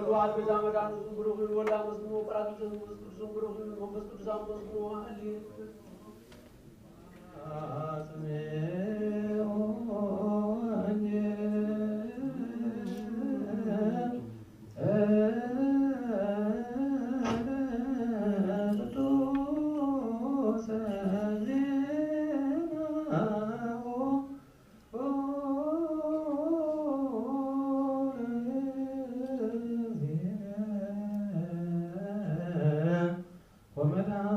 ስብሐት ጎይታ መድኃኒት ስም ብሩኽ ይሁን፣ ወልድ አመስግኖ፣ ጳራቅሊጦስ መንፈስ ቅዱስ ስም ብሩኽ ይሁን፣ መንፈስ ቅዱስ አመስግኖ፣ አሊ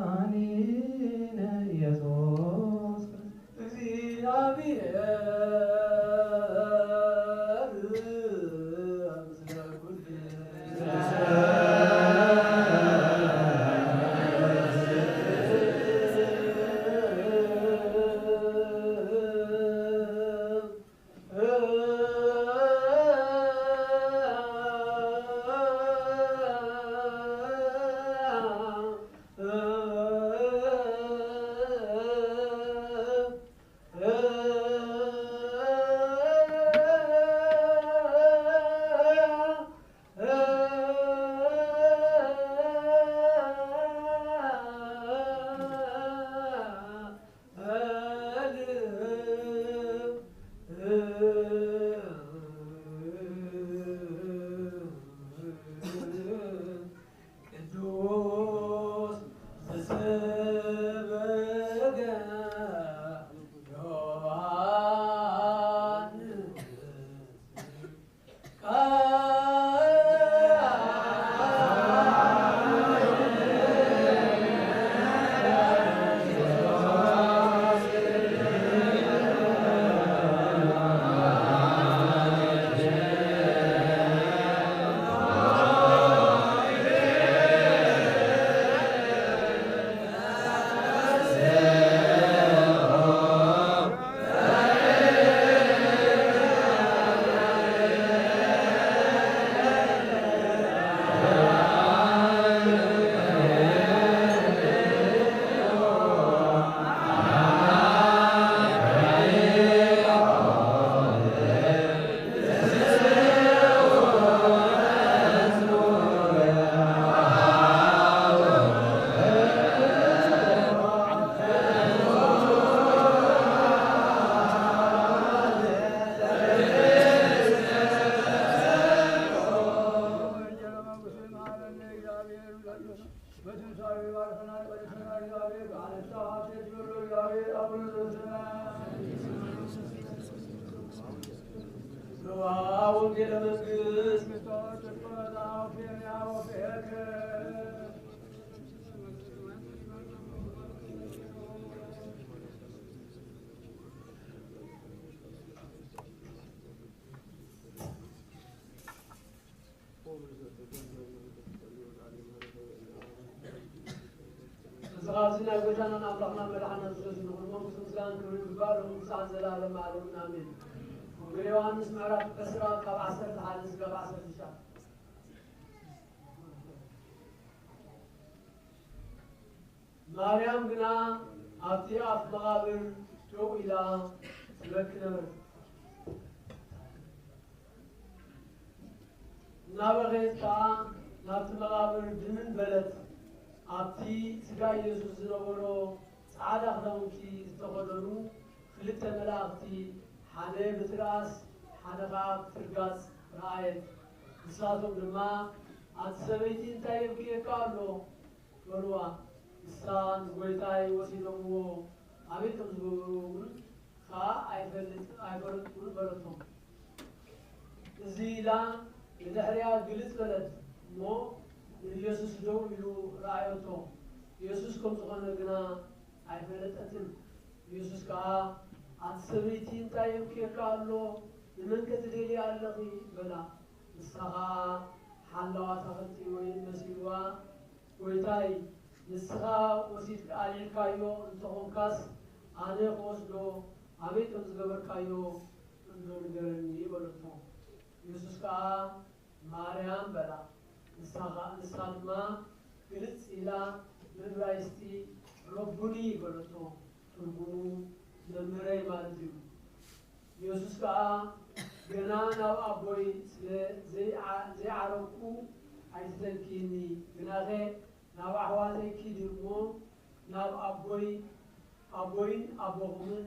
ወመድኃኒነ ኢየሱስ ክርስቶስ እግዚአብሔር ምስለ ኩልነ። ቅዱስ ዘሰበገ ዮሐንስ ወንጌለ መንግስት እዚ ኣብዚ ናይ ጎይታናን ኣምላኽና መድሓና ዝገዙ ንኹሉ መንግስቱ ምስጋናን ክብርን ይግባእ፣ ሎሚ ክሳዕ ዘላለም ዓለምን ኣሜን። ወንጌል ዮሃንስ ምዕራፍ ዕስራ ካብ ዓሰርተ ሓደ እስካብ ዓሰርተ ትሽዓተ። ማርያም ግና ኣብቲ ኣፍ መቓብር ደው ኢላ ትበኪ ነበረት። እናበኸየት ከኣ ናብቲ መቓብር ድንን በለት። ኣብቲ ስጋ ኢየሱስ ዝነበሮ ጻዕዳ ክዳውንቲ ዝተኸደኑ ክልተ መላእኽቲ፣ ሓደ ብትርኣስ ሓደ ኸኣ ብትርጋጽ ረኣየት። ንሳቶም ድማ፣ "ኣቲ ሰበይቲ፣ እንታይ የብክየካ ኣሎ?" በልዋ። ንሳ፣ "ንጎይታይ ወሲዶምዎ፣ ኣበይ ከም ዝገበርዎ እውን ከኣ ኣይፈልጥ-፣ ኣይፈለጥኩን" በለቶም። እዚ ኢላ ንድሕሪኣ ግልጽ በለት እሞ ንኢየሱስ ደው ኢሉ ረኣየቶ። ኢየሱስ ከም ዝኾነ ግና ኣይፈለጠትን። ኢየሱስ ከኣ፣ "ኣቲ ሰበይቲ፣ እንታይ የብክየካ ኣሎ? ንመን ከ ትደልያ ኣለኺ?" በላ። ንሳ ኸኣ ሓላዋ ኣታኽልቲ ወይን መሲልዋ፣ "ጐይታይ፣ ንስኻ ወሲድካ ኣልዒልካዮ እንተኾንካስ፣ ኣነ ክወስዶ ኣበይ ከም ዝገበርካዮ እንዶ ንገረኒ" በለቶ። ኢየሱስ ከኣ፣ "ማርያም" በላ። ንሳ ኸ-፣ ንሳ ድማ ግልጽ ኢላ ብእብራይስጢ "ረቡኒ" በለቶ። ትርጉሙ "መምህረይ" ማለት እዩ። ኢየሱስ ከኣ፣ "ገና ናብ ኣቦይ ስለ ዘይዓ-፣ ዘይዓረግኩ፣ ኣይትተልክይኒ፣ ግናኸ ናብ ኣሕዋተይ ኪዲ እሞ ናብ ኣቦይ ኣቦይን ኣቦኹምን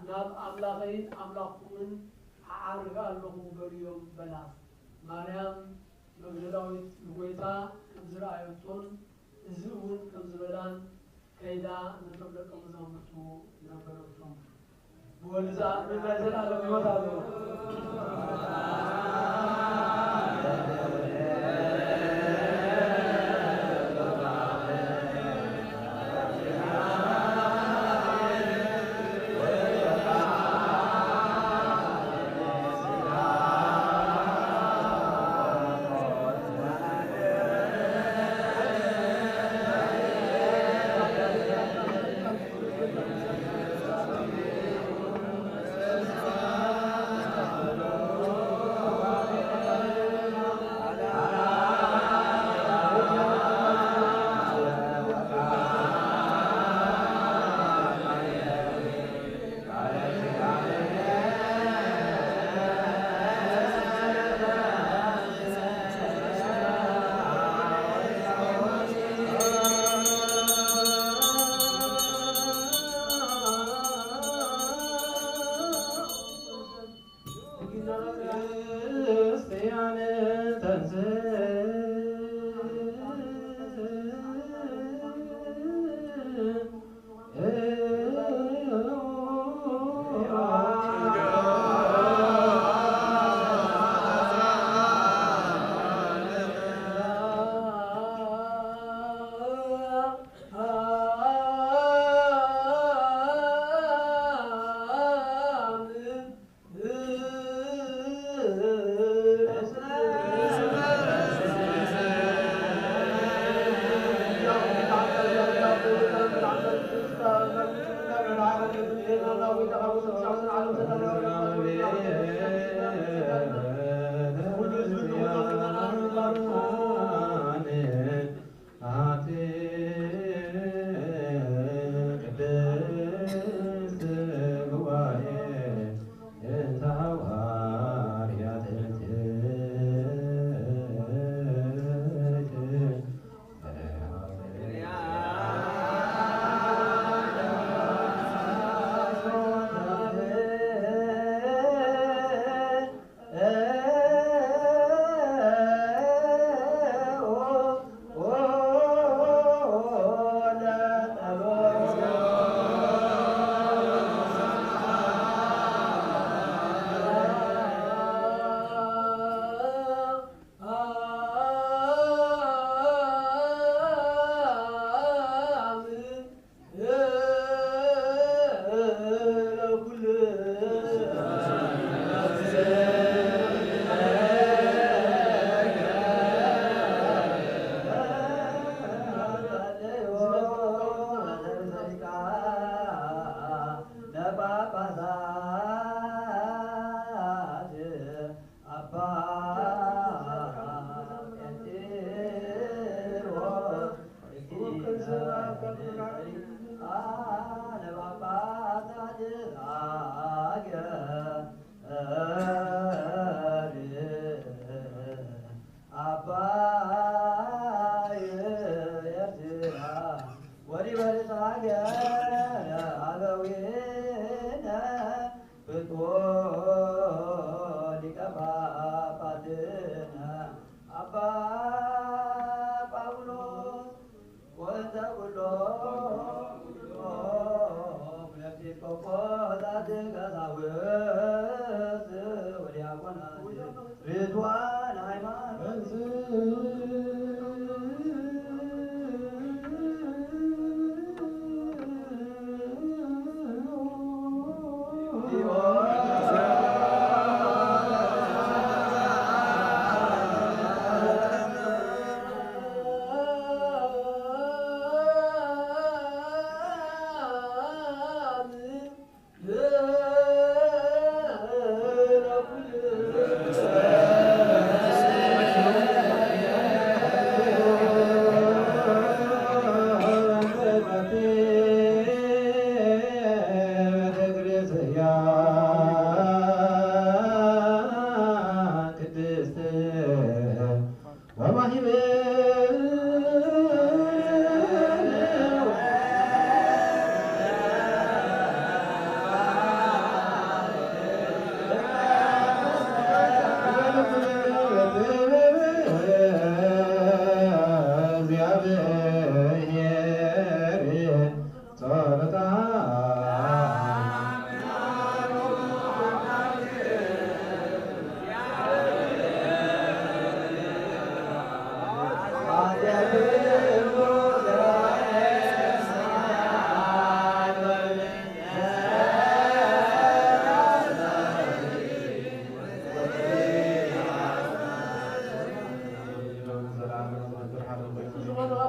ናብ ኣምላኸይን ኣምላኽኩምን እዓርግ ኣለኹ በልዮም በላ። ማርያም መግደላዊት ንጎይታ ከም ዝረኣየቶን እዚ እውን ከም ዝበላን ከይዳ ነቶም ደቀ መዛሙርቱ ነገረቶም። ብወልድ ዝኣምን ናይ ዘለኣለም ህይወት ኣለዎ።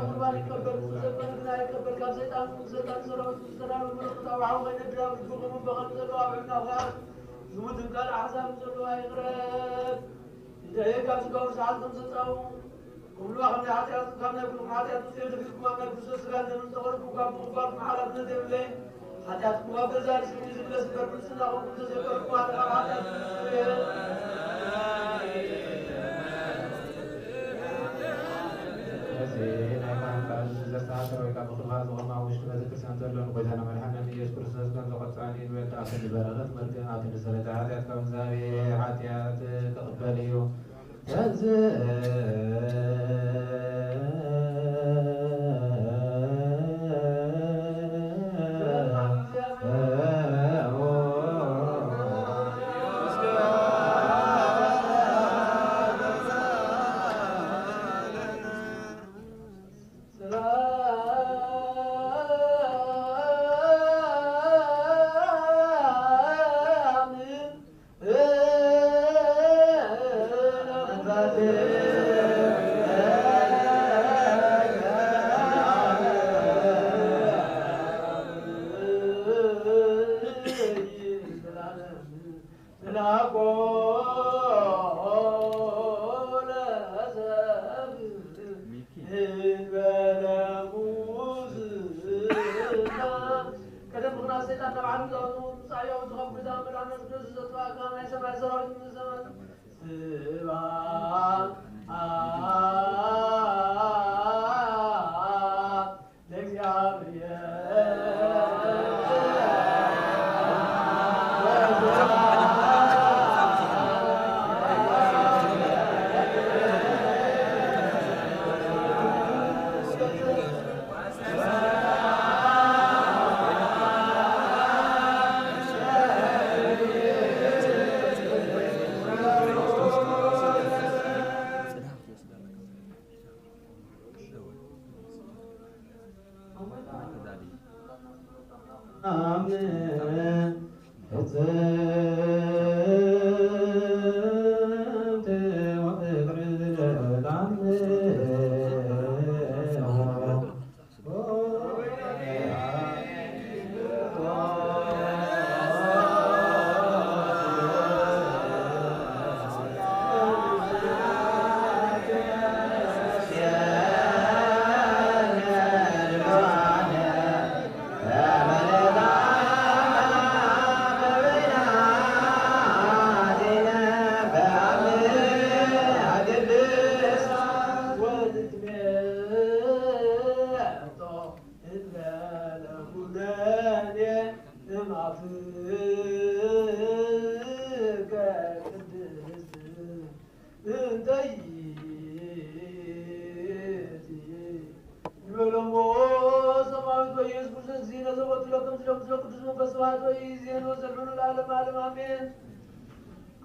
ቁርባን ይቀበል፣ ዝዘመር ግና ይቀበል። ካብ ሰይጣን፣ ሰይጣን ሰራዊት ዝተዳለወ መለኮታዊ ሓው ከይነድር ኣብ ልብኹም እምበኸም ዘሎ ኣብ ዕድናኻ ዝሙትን ካልእ ኣሕዛብን ዘለዋ ይቕረብ። እንተ ካብ ስጋኡ ርሳሓት ከም ዘጻው፣ ክብሉ ካብ ናይ ሓጢኣት፣ ካብ ናይ ኩሉ ሓጢኣት ውፅኦ ድፊልኩም ኣብ ናይ ክርስቶስ ስጋን ደምን ዝተቐርብኩም ካብ ምቕባልኩም ሓላፍነት የብለይን። ሓጢኣትኩም ኣብ ገዛእ ርእስኹም እዩ ዝምለስ እምበር፣ ብንጽህናኹም እንተዘይቀረብኩም፣ ኣነ ካብ ሓጢኣት እዚ ናይ ካህን ቃል ዘስተሓሰረ ወይ ካብ ምኽልኻል ዝኾኑ ኣብ ውሽጢ ቤተ ክርስቲያን ዘሎ ንጎይታና መድሓኒና ንኢየሱስ ክርስቶስ ከም ዘቆጽዐን ይንበል። ኣብቲ ንበረኸት መርግም፣ ኣብቲ ንስረተ ሓጢኣት ካብ እግዚኣብሔር ሓጢኣት ክቕበል እዩ። ቀደም ምኽንያት ሰይጣን ናብ ዓለም ዛውቱ ምጻእዮ ዝኸብዳ መድሃነት ንሱ ዘጥፋእካ ናይ ሰማይ ሰራዊት ምስ ዘመን ስብሐት ለእግዚኣብሔር። እንተ ይእቲ ንበሎ እሞ፣ ሰማያዊት ወይ ኢየሱስ ክርስቶስ፣ እዚ ነዘቦትሎ ከም ዝደግሶ ቅዱስ መንፈስ ስብሐት ወይ ዜኖ ዘልዑ ለዓለመ ዓለም ኣሜን።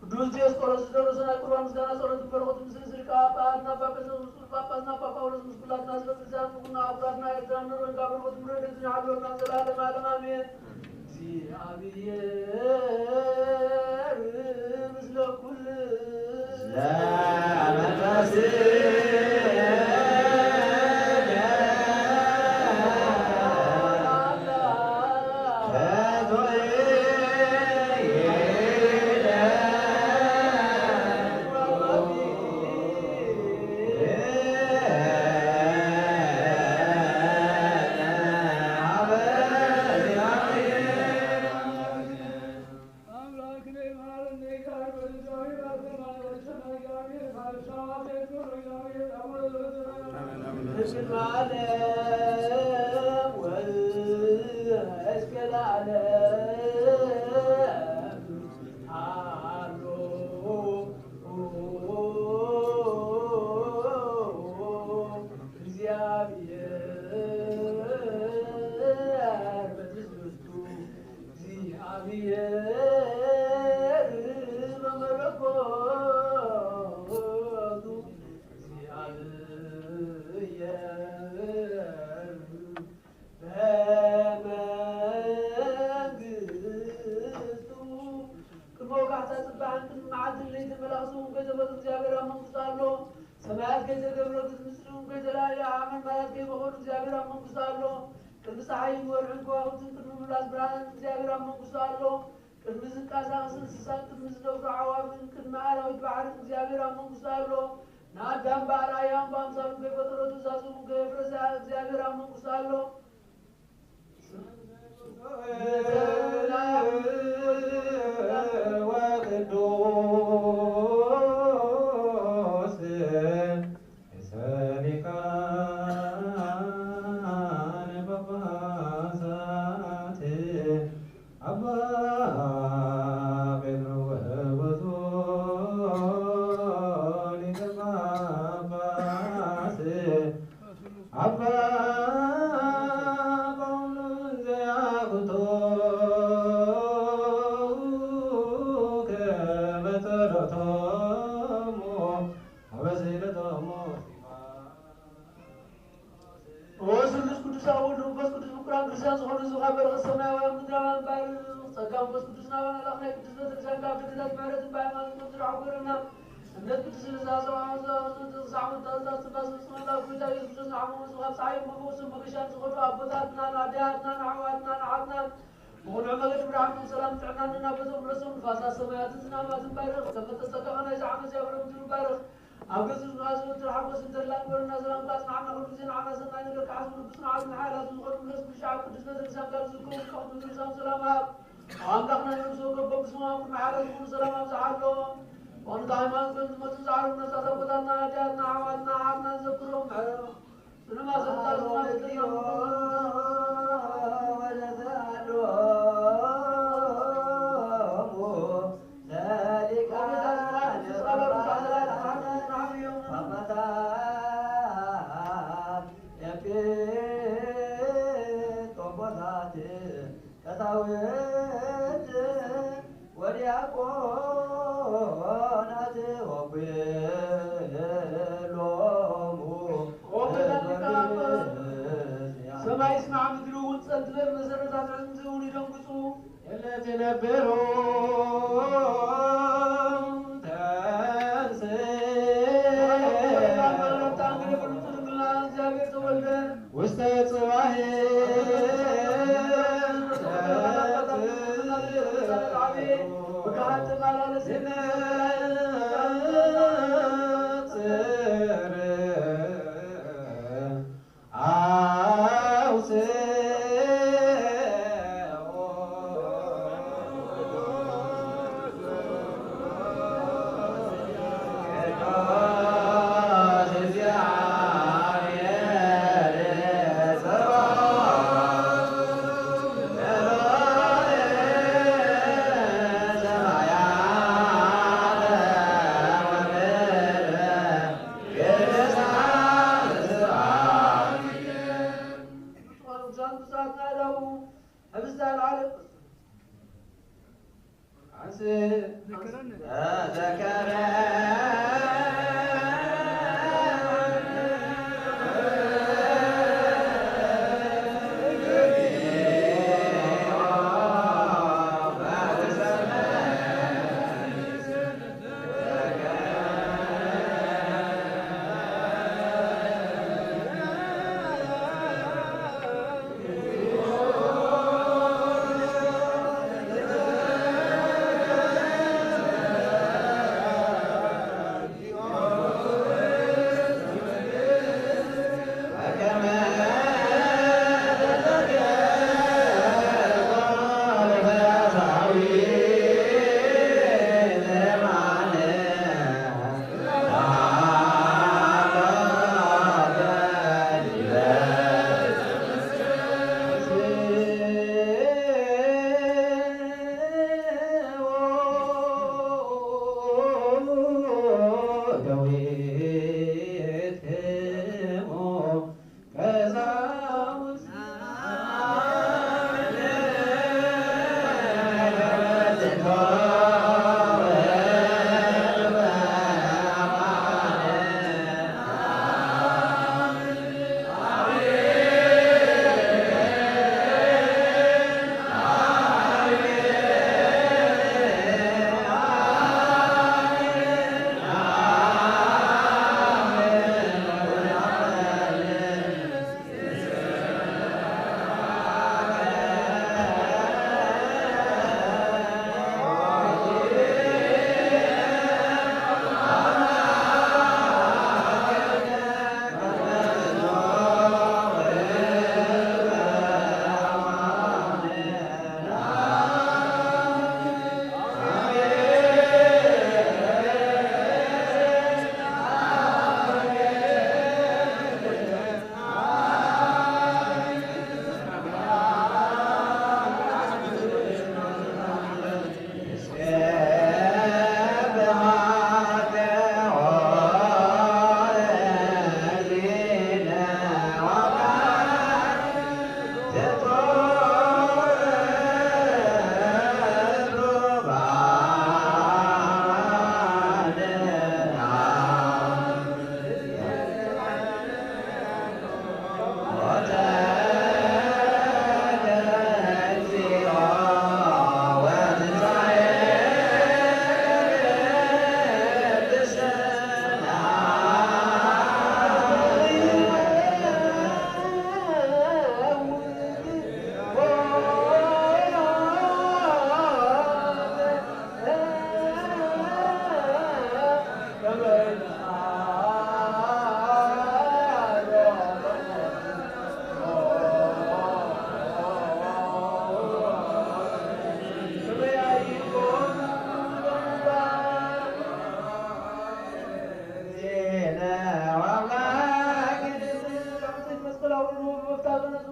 ቅዱስ ዲዮስቆሮስ ዝደረሶ ናይ ቁርባን ምስጋና ጸሎትን በረኸቱ ምስልን ስርቂ ኣባትና ኣባ ቀሲስ ጳጳስና ኣባ ጳውሎስ ምስ ኩላትና ህዝበ ክርስቲያን ብኩና ኣህጉራትና ኤርትራን ኖርዌን ካብ በረኸቱን ረድኤቱን ይሓልወና ዘለዓለመ ዓለም ኣሜን። እግዚኣብሔር ምስለ ኩልነ። ሰማያት ከይተገብረ፣ ግዝምስሉ ከይተላዕለ፣ ኣዕማን ማያት ከይበኸሉ እግዚኣብሔር ኣብ መንግስቱ ኣሎ። ቅድሚ ፀሓይን ወርሕን ከዋኽብትን ቅድሚ ምብላስ ብርሃን እግዚኣብሔር ኣብ መንግስቱ ኣሎ። ቅድሚ ዝንቀሳቐስ እንስሳን ቅድሚ ዝነብሩ ኣዕዋፍን ቅድሚ ኣራዊት ባሕርን እግዚኣብሔር ኣብ መንግስቱ ኣሎ። ንኣዳም ብኣርኣያን ብኣምሳሉን ከይፈጠሮ፣ ትእዛዙ ከየፍረሰ እግዚኣብሔር ኣብ መንግስቱ ኣሎ። ወቅዱስ ርእሰ ሊቃነ ጳጳሳት አባ ጴጥሮስ ሊቀ ጳጳስ አባ ጳውሎስ ዘያፍቶ ከመ ጸሎቶሙ ወበስእለቶሙ። ኦ ስሉስ ቅዱስ ኣብ ወልድ መንፈስ ቅዱስ ምኩራን ክርስቲያን ዝኾኑ፣ ዝኸበረ ሰማያውያን ምድራውያን ባርኽ። ጸጋ መንፈስ ቅዱስ ናባና ላኽ። ናይ ቅዱስ ቤተክርስቲያን ካብ ደገታት ምሕረትን ብሃይማኖት ከም ዝረዓው ገረና። እምነት ቅዱስ ልዛዘው ኣመዛወቱ ተሳዕሙ ታዛዝ ትባስ ፍጹም ኣምላክ ጎይታ ኢየሱስ ክርስቶስ ንዓሙ ምስ ካብ ፀሓይ መፈውስን መገሻን ዝኾኑ ኣቦታትና፣ ንኣደያትና፣ ንኣሕዋትና፣ ንዓትና ብቕኑዕ መገዲ ብርሃን ሰላም ጥዕናን እናበቶም ረሶም ንፋሳት ሰማያትን ዝናማትን ባርኽ። ከም መጠን ጸጋኻ ናይዚ ዓመት እግዚኣብሔር ምድሩ ባርኽ። ኣብ ገጽ ዝመሃዝ ወትር ሓጎስን ተድላን ግበረና። ሰላምካ ኣጽንዓና፣ ኩሉ ግዜ ንዓና ሰናይ ነገር ክሓስቡ ልብስና ዓቕልን ሓያላትን ዝኾኑ ምለስ ብሻዕ ቅዱስ ቤተክርስቲያን ጋር ዝዝከሩ ዝጠፍኡ ምድርሳም ሰላም ሃብ። ኣምላኽና ነብሲ ወከፍ በብስሞም ቅድሚ ሓራ ዝኾኑ ሰላም ኣብዝሓሎም። ብቕንታ ሃይማኖት ከም ዝመጹ ዝዓርፉ ነፍሳት ኣቦታትና፣ ኣዲያትና፣ ኣሕዋትና፣ ዓርና ንዘክሮም። ስለ ማሰልጣን ስማ ፍጥረታዊ ቀሳውስት ወዲያቆናት ወኩሎሙ ኦ መላእክት ሰማይ ስማዕ፣ ምድሪ እውን ጸንትበል፣ መሰረታት ዕጽምቲ እውን ይደንግጹ። እለ ትነብሩ ተንስ ተንግረ ብሉጽ ድንግልና እግዚኣብሔር ተወልደ። ውስተ ጽባሕ ብግሃድ ተመላለሰ። ጽር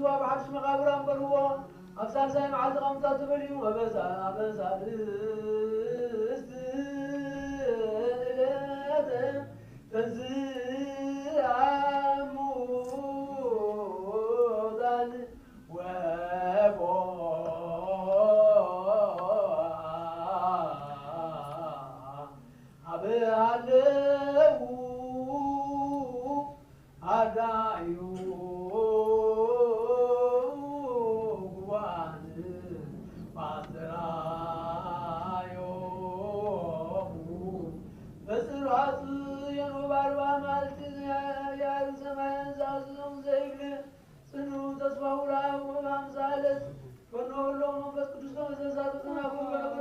ኣብ ሓድሽ መቓብር ኣንበርዎ። ኣብ ሳልሳይ መዓልቲ ቐምታ ተበልዩ። ወበዛ መሳልስት ዕለት ተንሥአ እሙታን ወቦአ ሀበ ሀለዉ አርዳኢሁ ጉባን ወአስተርአዮሙ በጽርሐ ጽዮን ወበአርብዓ መዓልቲ ያዕርግ ሰማያን ዘአዝዞም ዘይብል ጽኑ ተስፋሁ ረአዩ። ወበአምሳ ዕለት ፈነወሎም መንፈስ ቅዱስ ከመ ዘሳተፈ ናሁ በረከቱ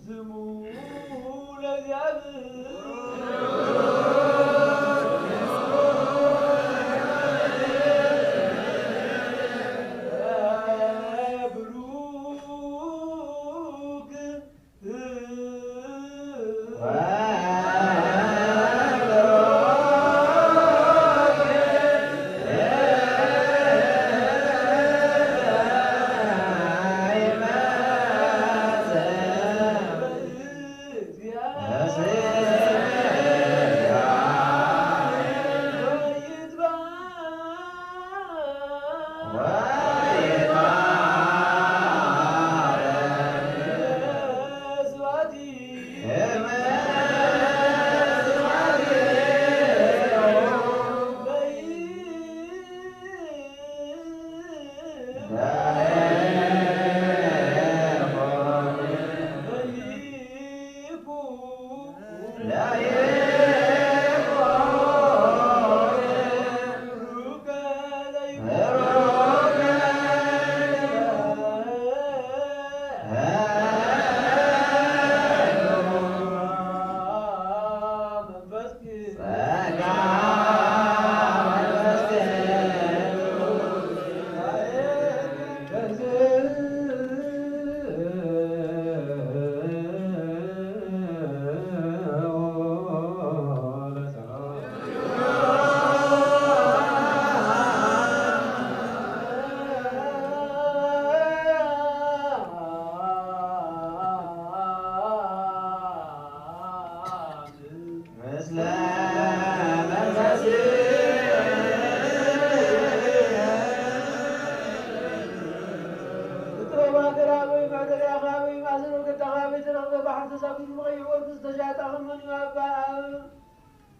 ስሙ ለእግዚአብሔር። ብሩክ እትረባ ገራብ ወይ መዕደርያኻ ወይ ማእሰሮ ገዳኻ ወይ ተረኽበ ባሕሪ ተሳፊሩ ንቐይሕ ወርቂ ዝተሻጣ ከመን እዩ ኣባ ኣብ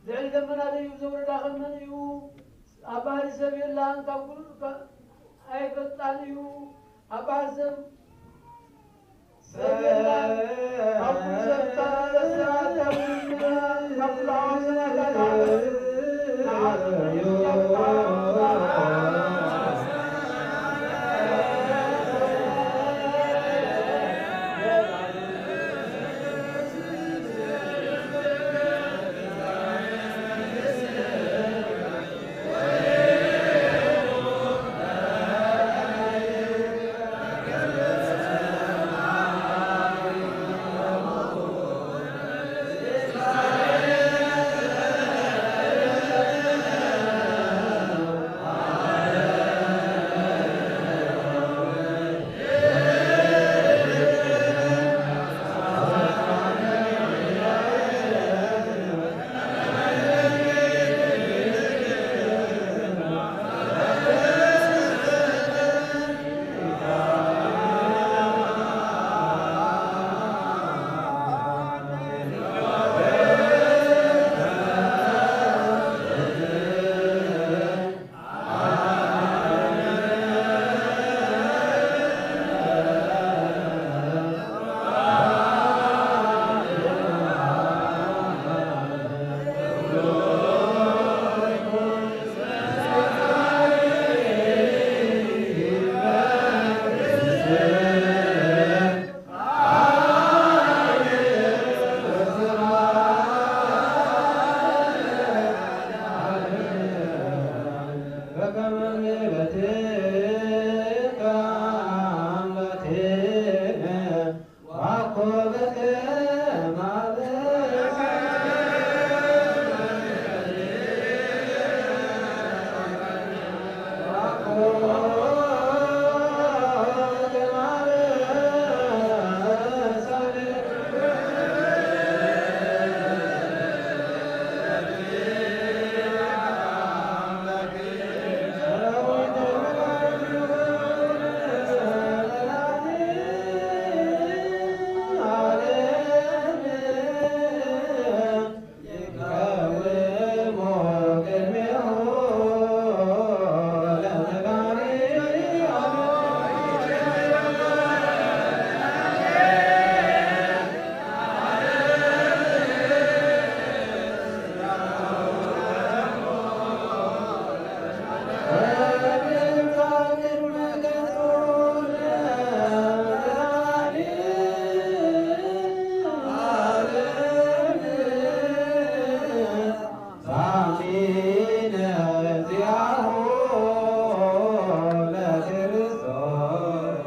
ልዕሊ ደመና ደይቡ ዘውረዳ ከመን እዩ። ኣብ ባህሪ ሰብ የላን ካብ ኩሉ ካ-፣ ኣይፈልጣን እዩ። ኣብ ባህሪ ሰብ ሰብ የላን። ካብ ኩሉ ሰብ ዝተረፈ ኣዳም ካብ ኩሉ ዓዋፍ ሰባት ኣዳም ንዓኹም እዩ። አሚነ ዚአሁ ለክርስቶስ።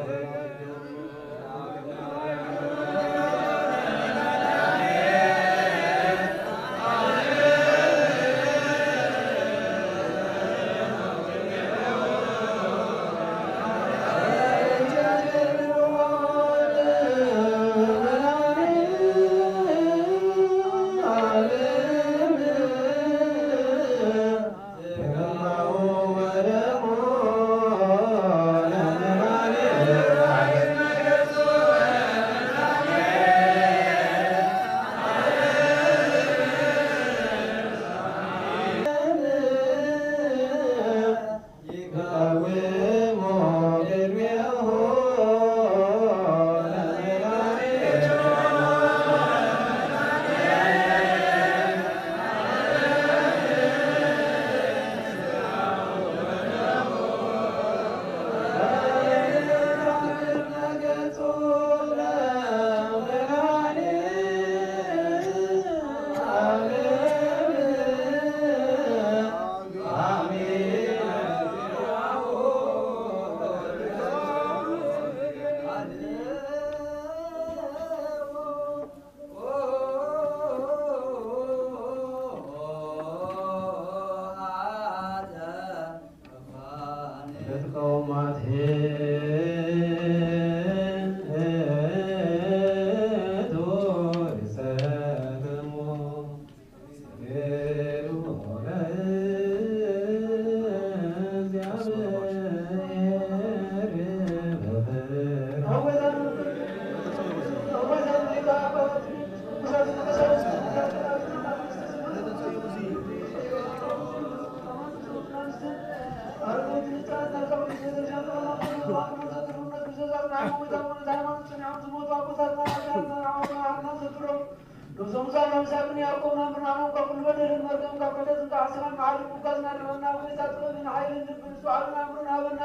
ነብሶም ዛና ምሳብን ያዕቆብ መምህርና ካብ ኩሉ በደልን መርገም ካብ ከደትን ካብ ሓሰናን መዓልን ምጓዝና ድሕና ጎይታ ጥበብን ሓይልን ልብን ንጹህ ዓለምና ምሩን ሃበና።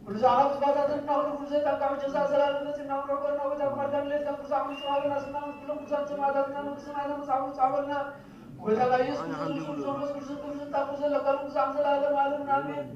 ኩሉ ዝዓኸብ ዝባታተንና ኩሉ ኩሉ ዘይጣንቃ መቸሳ ዘላለም መጺና ምረኮና ጎይታ ፍቓድካ ንሌት ከም ኩሉ ዓመት ጽባበና ስና ምስ ኩሎም ኩሳን ሰማዕታትና መንግስቲ ናይታ መጽሓፍ ጻበልና። ጎይታ ኢየሱስ ክርስቶስ መንፈስ ቅዱስ ቅዱስ እንታኩ ዘለካ ንጉስ ዓለም ዘላለም ዓለምን ኣሜን።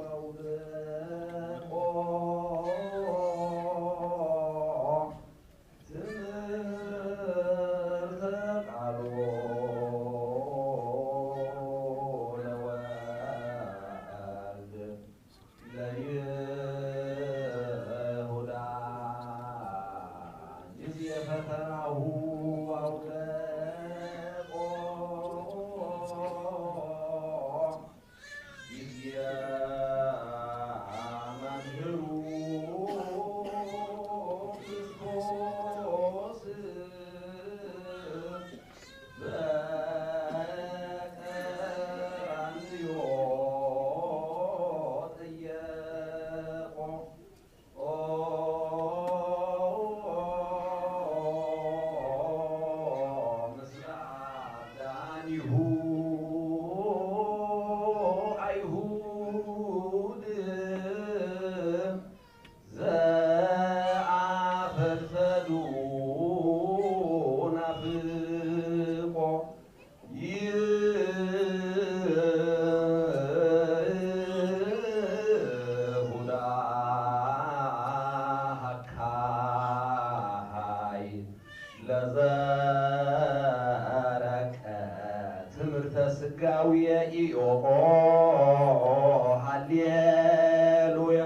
አውደቆ ትምህርተ ቃሉ ለወልድ ለይሁዳ ጊዜ ፈተናሁ አውደቆ ጊዜ መምህሩ ክርስቶስ በቀራንዮ ጥየቆ። ኦ ምስለ አብዳኒሁ አይሁድ ዘአፈድፈዱ ናፍቆ ይሁዳ ሃካይ ለዘረቀ ትምህርተ ስጋዊ ኢዮቆ። ሃሌሉያ።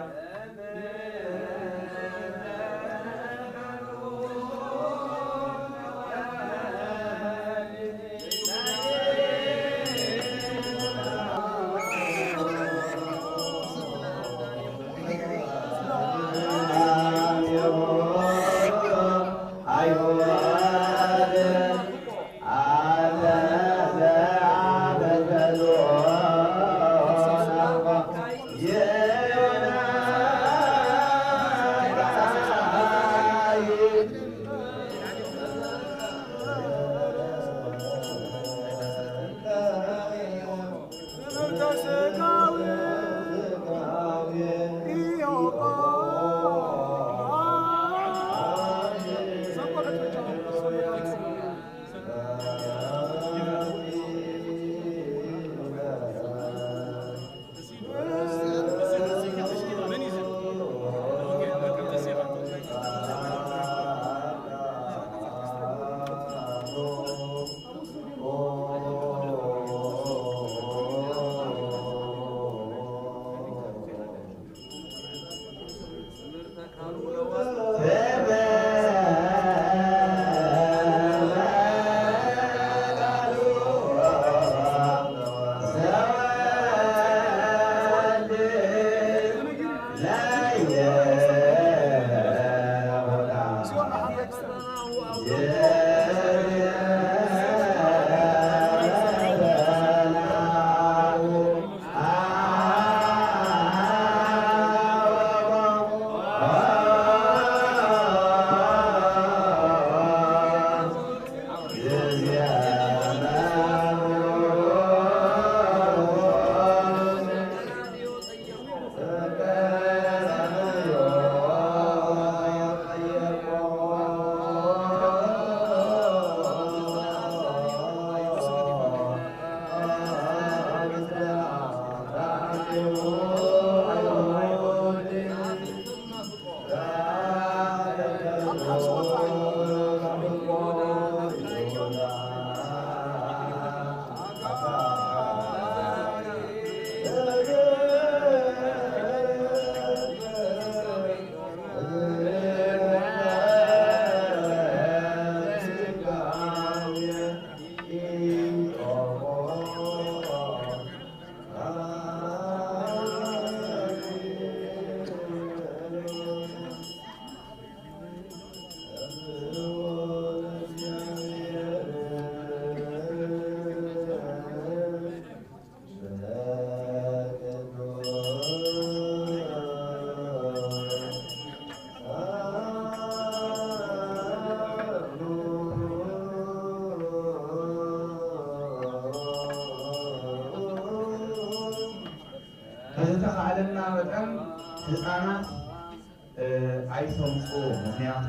በዝተኻእለና መጠን ህፃናት፣ እ፣ ኣይተምፅኡ። ምኽንያቱ፣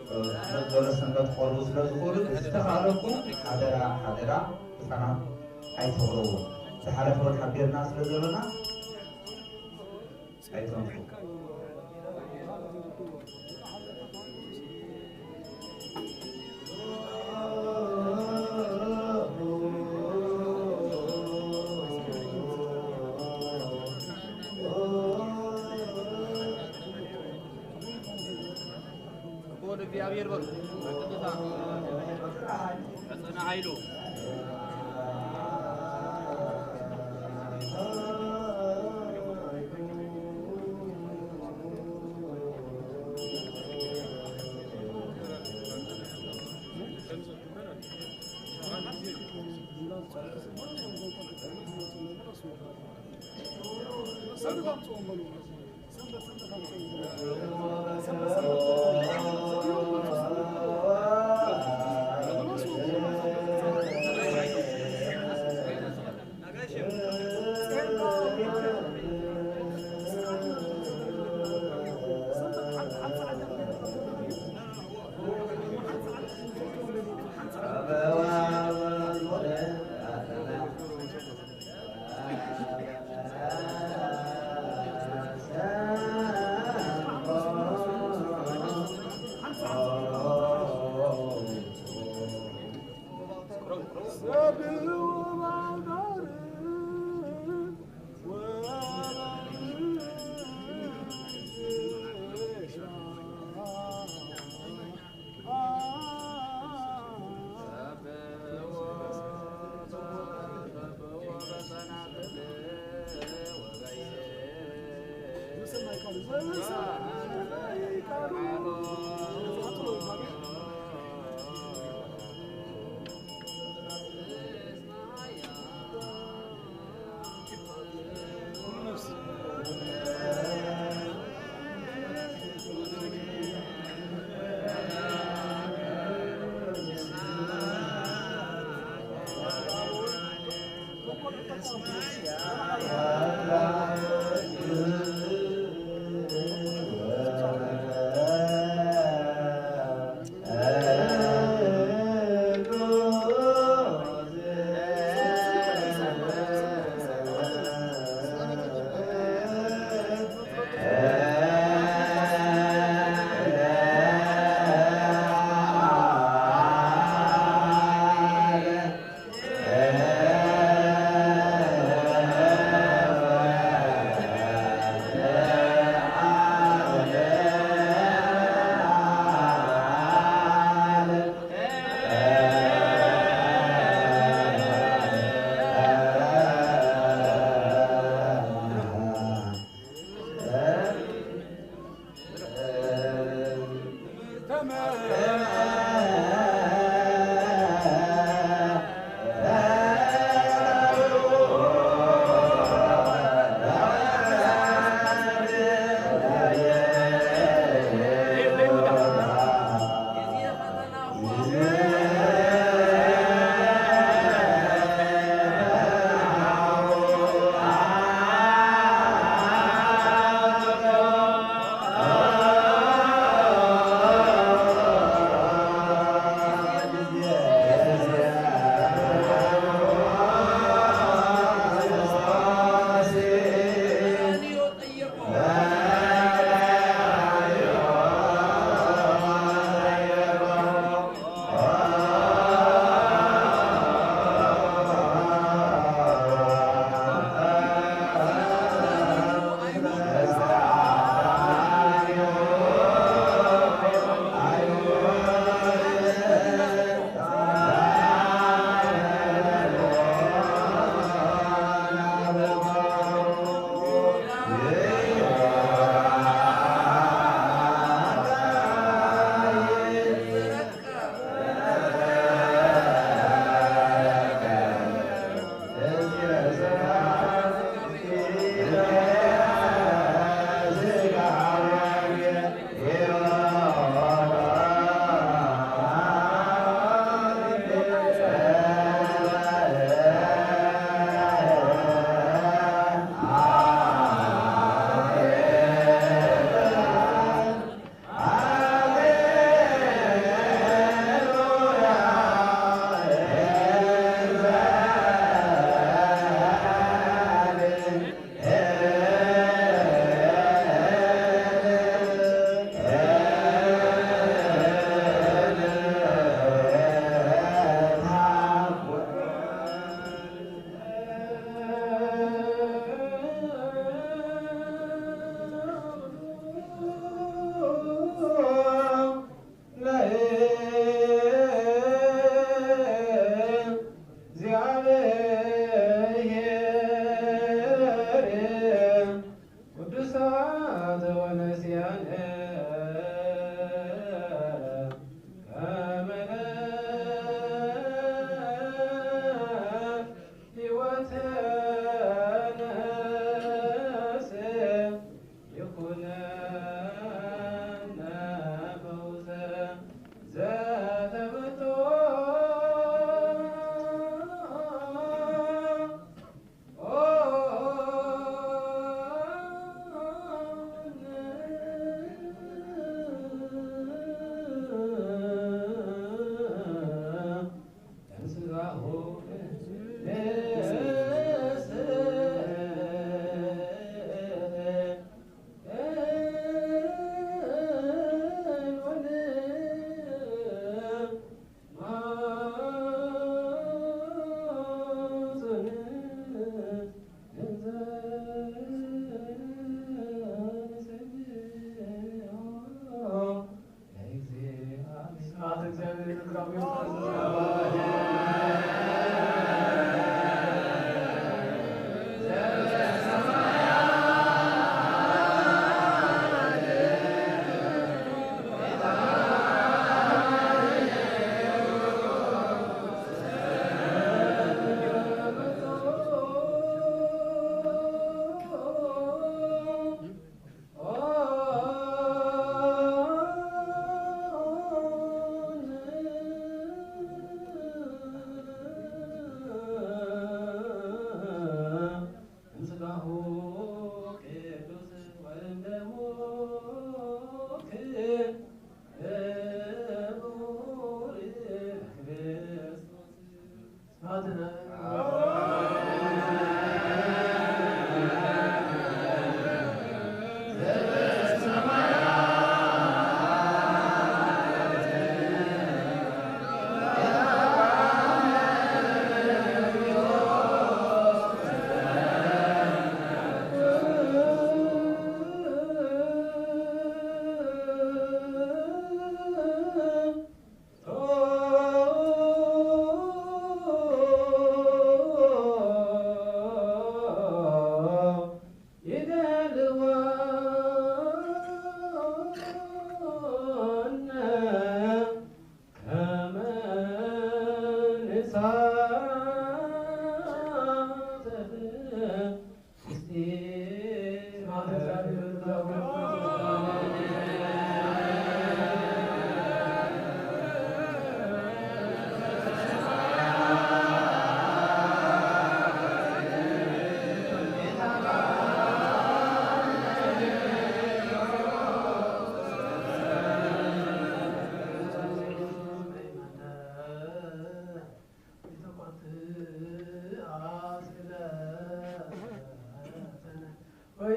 እ፣ መበለ ሰንበት ክቐርቡ ስለ ዝኽእሉ፣ ዝተኻእለኩም ሓደራ፣ ሓደራ ህፃናት ኣይተቕርቡ። ዝሓለፈ እውን ሓቢርና ስለ ዘለና ኣይተንፉ። ክቡር እግዚኣብሔር በሉ። በቅድሳ ተጽንዓ ኢሉ።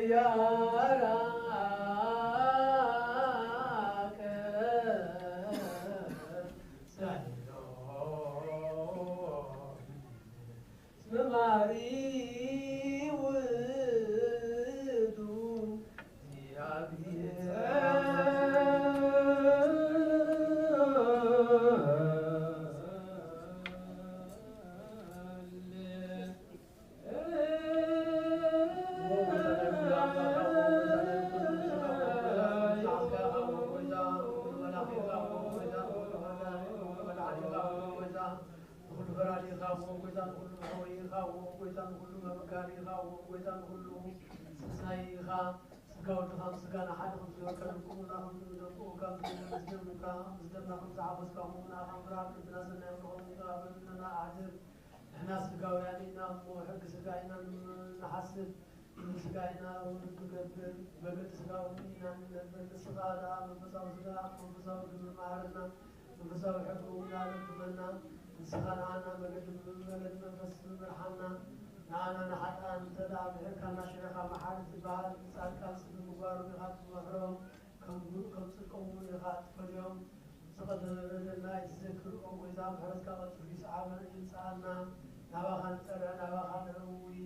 ያራቀ መማሪ ውእቱ ንኹሉ ፈራዲ ኢኻ እሞ ጎይታ፣ ንኹሉ መሕወዪ ኢኻ እሞ ጎይታ፣ ንኹሉ መመካሪ ኢኻ እሞ ጎይታ፣ ንኹሉ ስሳይ ኢኻ። ስጋ ወድኻ ምስ ስጋና ሓደ ከም ዝበልካ ደቁ ናኹም ደቁ ካብ ምስ ደምካ ምስ ደምና ከም ዝሓፈስካ እሞ ንኣኻ ምራብ ልብና ሰናይ ክኸውን ይቕራበልና ኣሕድር። ንሕና ስጋውያን ኢና እሞ ሕጊ ስጋ ኢና ንሓስብ። ስጋ ኢና እውን ንገብር፣ መገዲ ስጋ እውን ኢና ንነብር። ንስኻ ደኣ መንፈሳዊ ስጋ፣ መንፈሳዊ ግብሪ መሃረና፣ መንፈሳዊ ሕጊ እውን ኣለብመና። ንስኻ ንዓና መገዲ ብመገዲ መንፈስ ምርሓና። ንዓና ንሓጥኣን እንተ ደኣ ምሒርካና ሽሕኻ መሓሪ ዝበሃል ንጻድቃንስ ብምግባሮም ኢኻ ትመሕሮም፣ ከም ጽድቆም እውን ኢኻ ትፈድዮም። ዝቐደመ በደልና ኣይትዘክር ኦ ጎይታ፣ ምሕረትካ ቀልጢፉ ይስዓበ-፣ ይምጽኣና። ናባኻ ንጸርዕ፣ ናባኻ ነእዊ።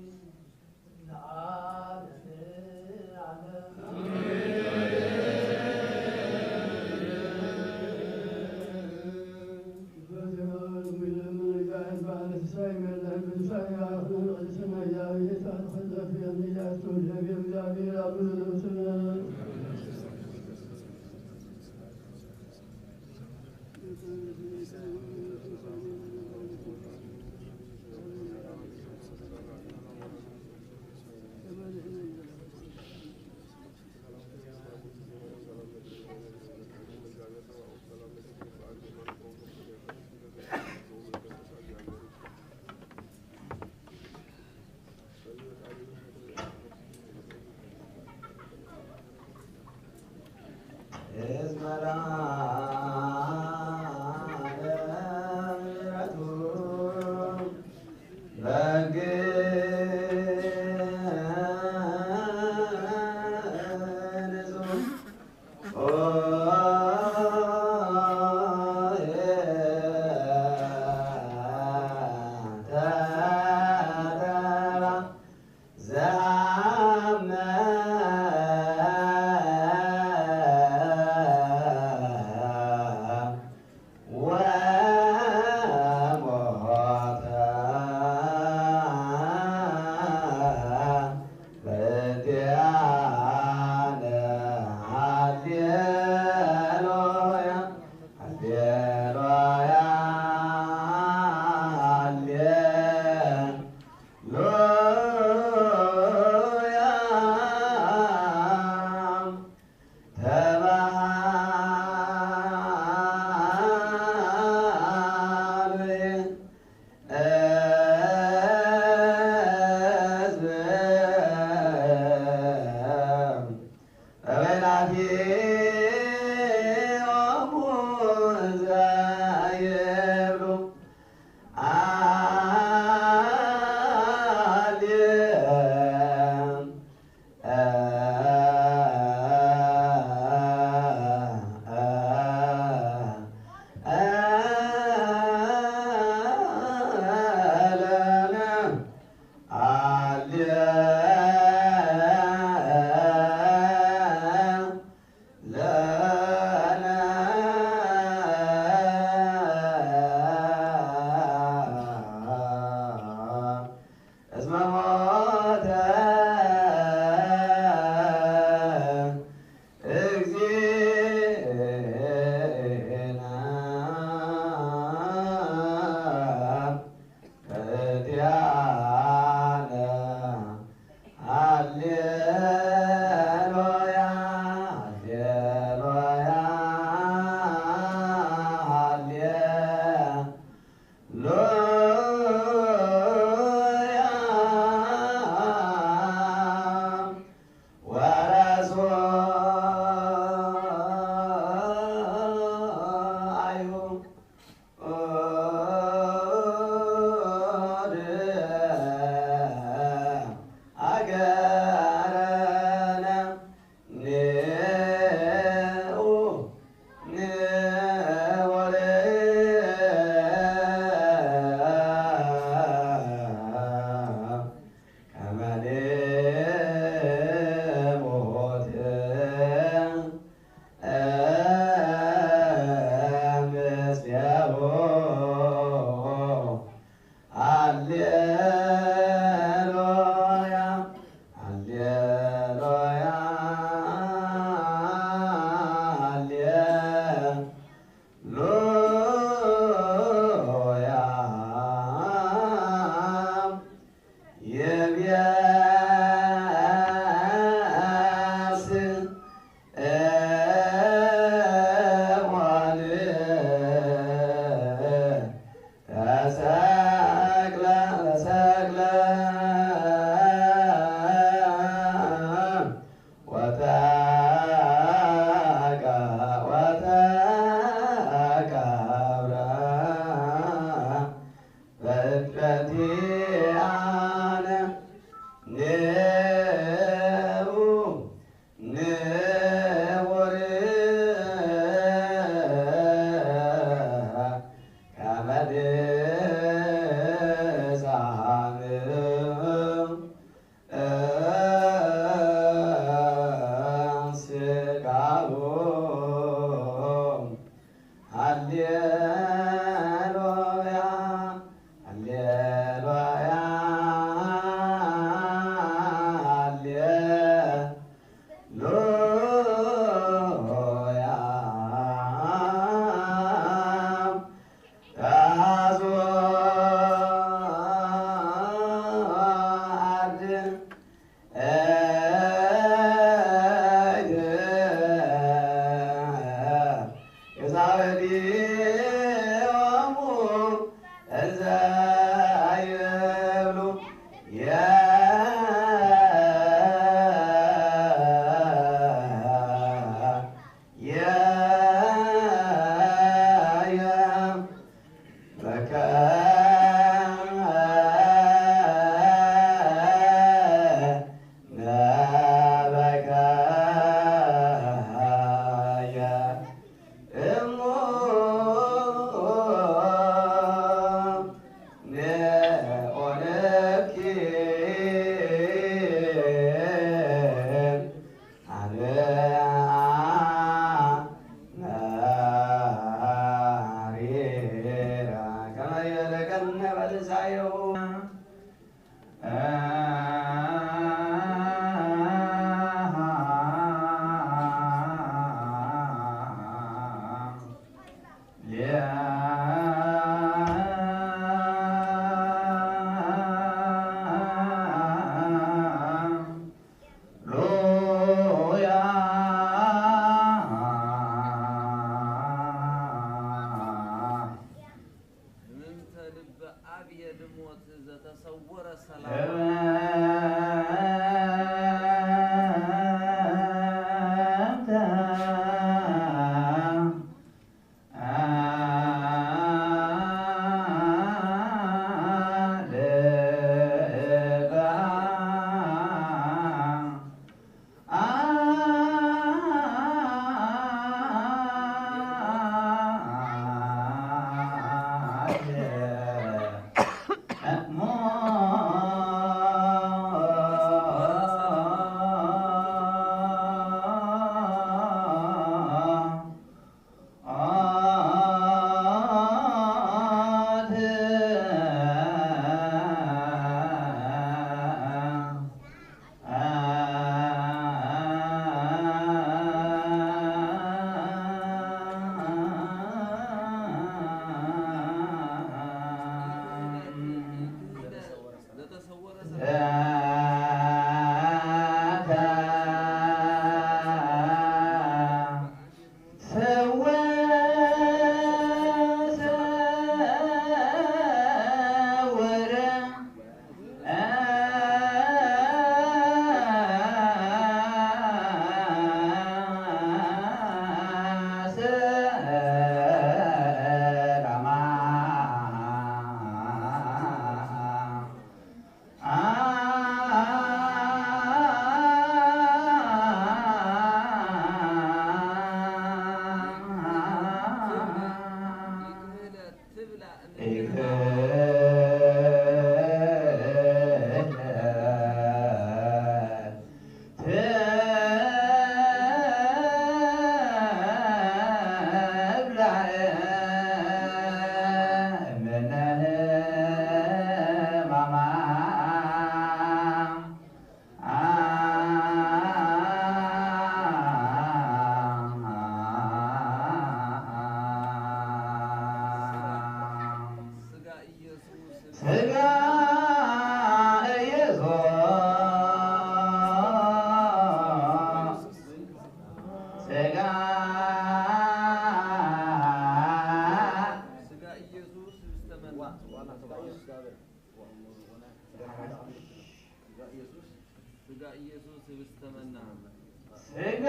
ስጋ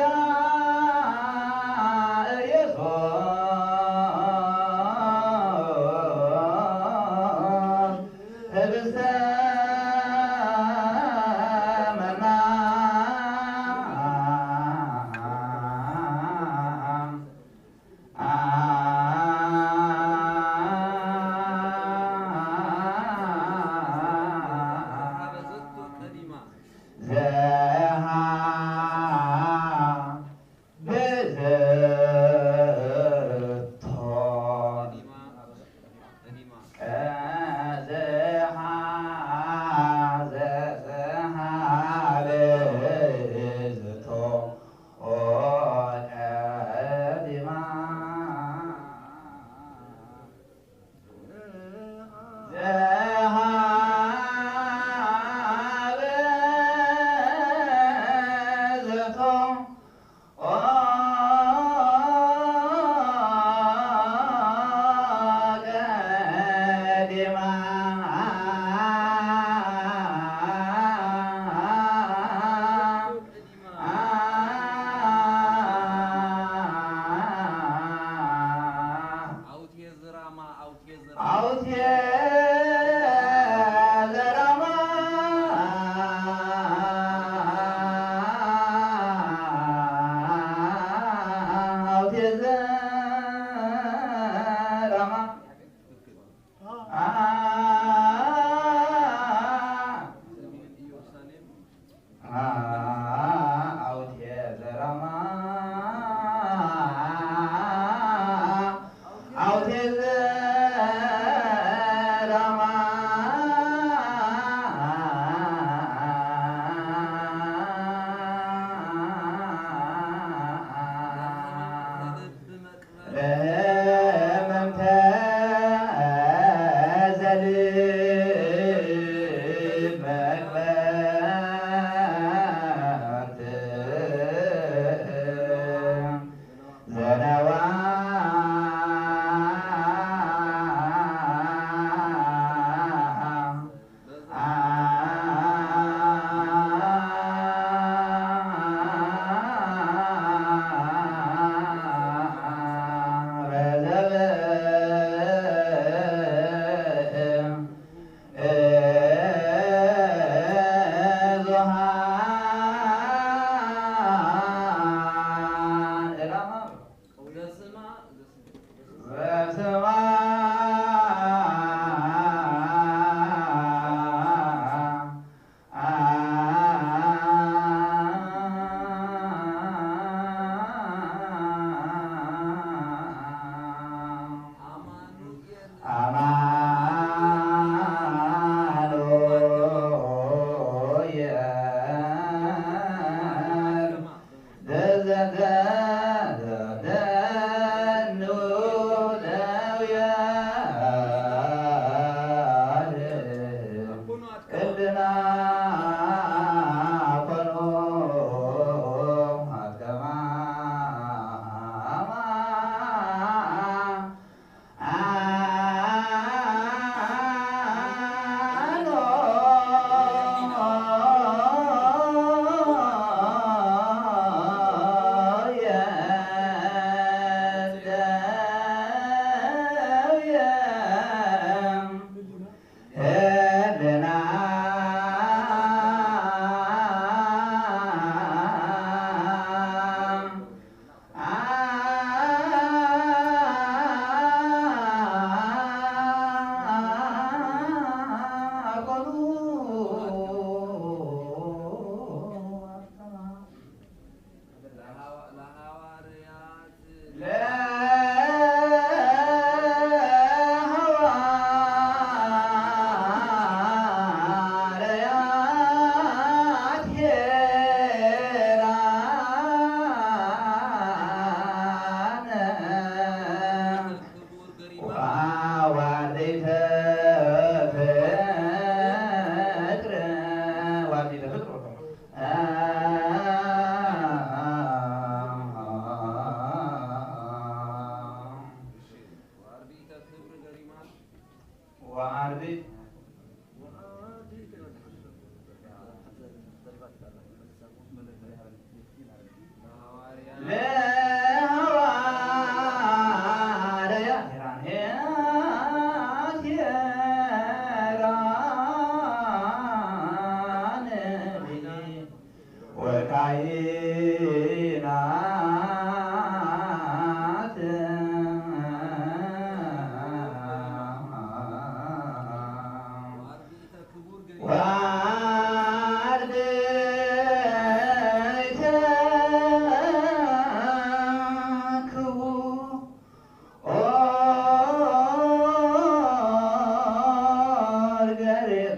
ኢየሱስ ህብስተ መና ወካይናት ወአርድእተ ክቡር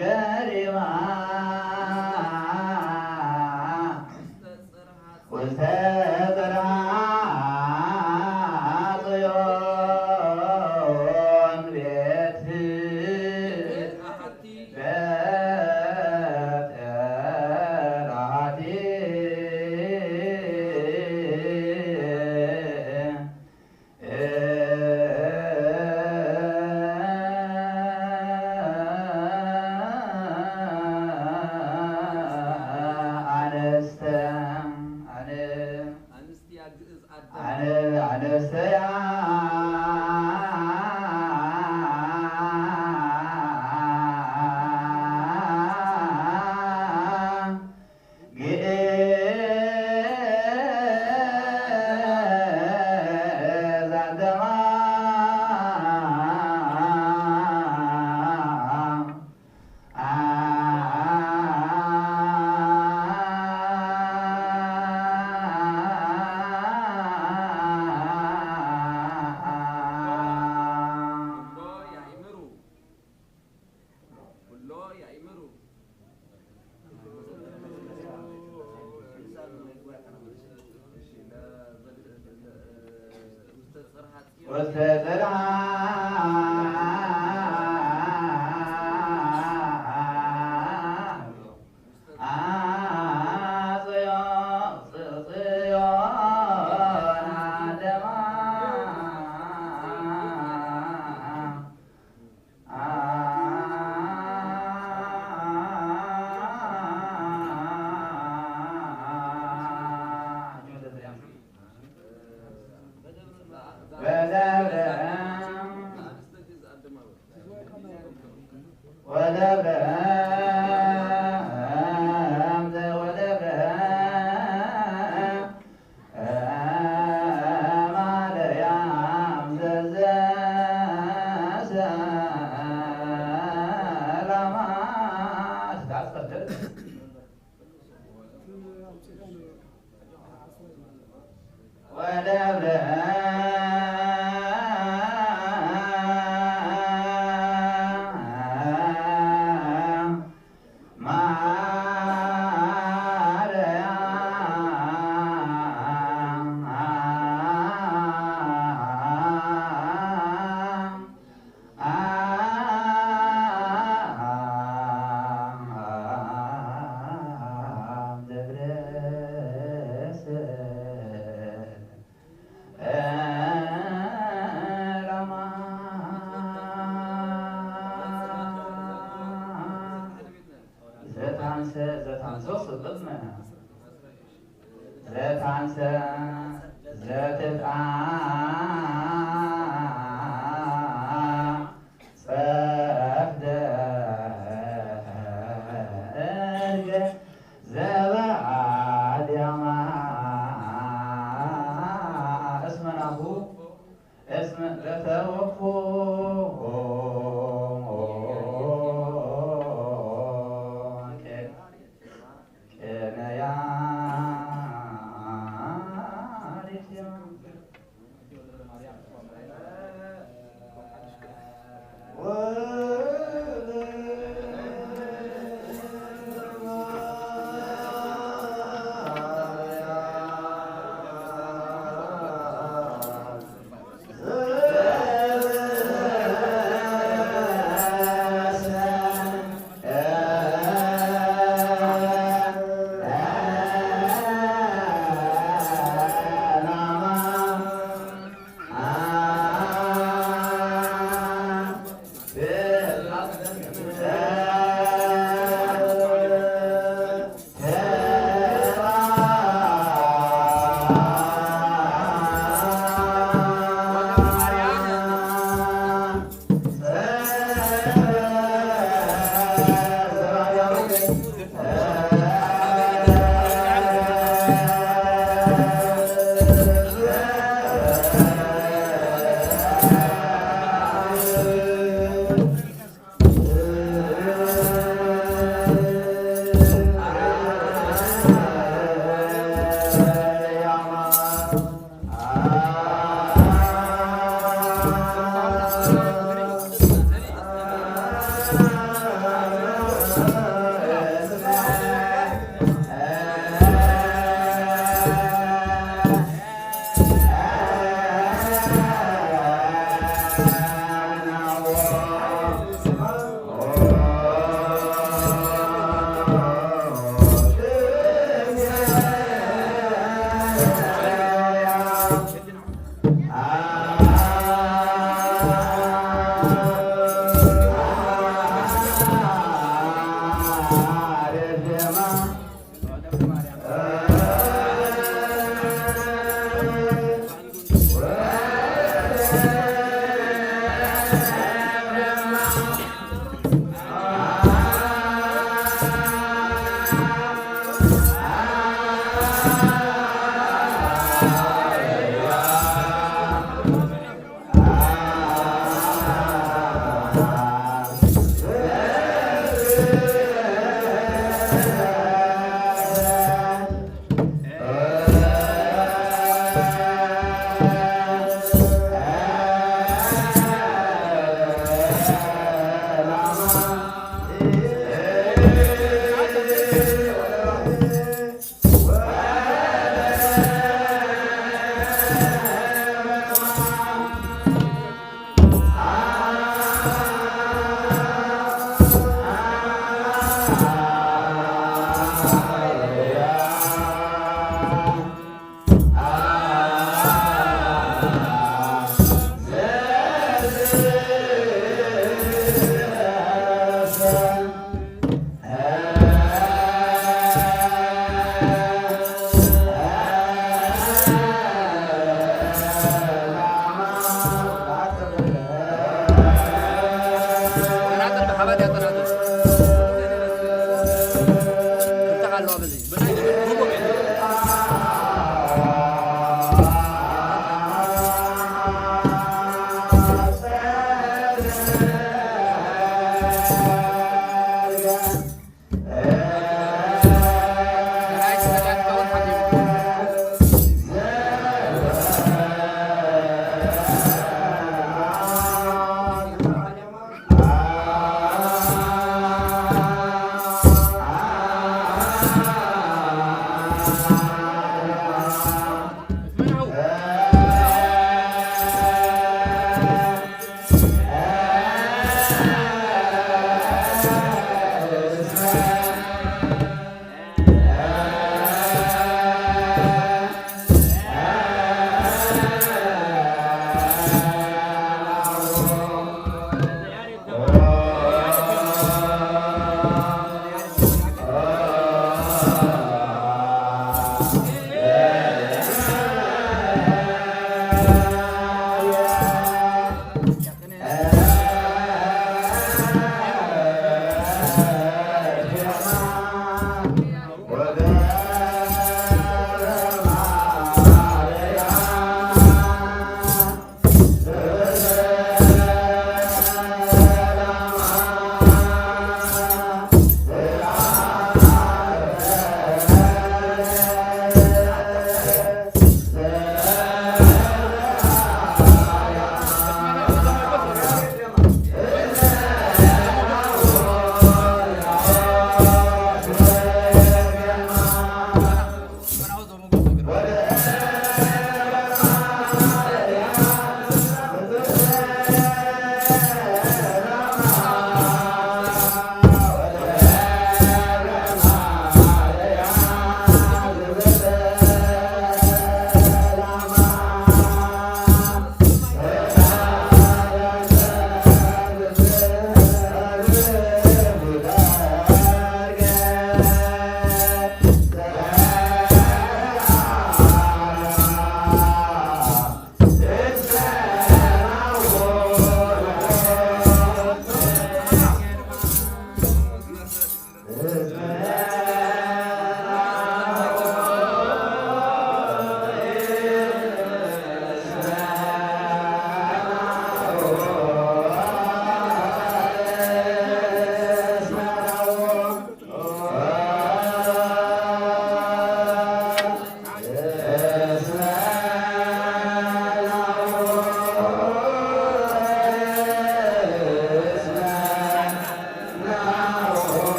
ገሪማ ውስተ ጽርሐ ጽዮን ቤት በተራቲ ኣንስተ ኣነ ኣነ ኣንስተያ ግእዝ ኣደማ ውስተ ጽርሐ ጽዮን ደማ ወደብረ ወደብረ ማርያም ዘዘሰላማ ትታጸድቅ ወደብረ ዘታንሰ ዘታንሶ ስቅድመ ዘታንሰ ዘትትአ ጸፍደ እንገ ዘበአድያማ እስመ ናሁ እስመ ለተወክፎ ቅንያ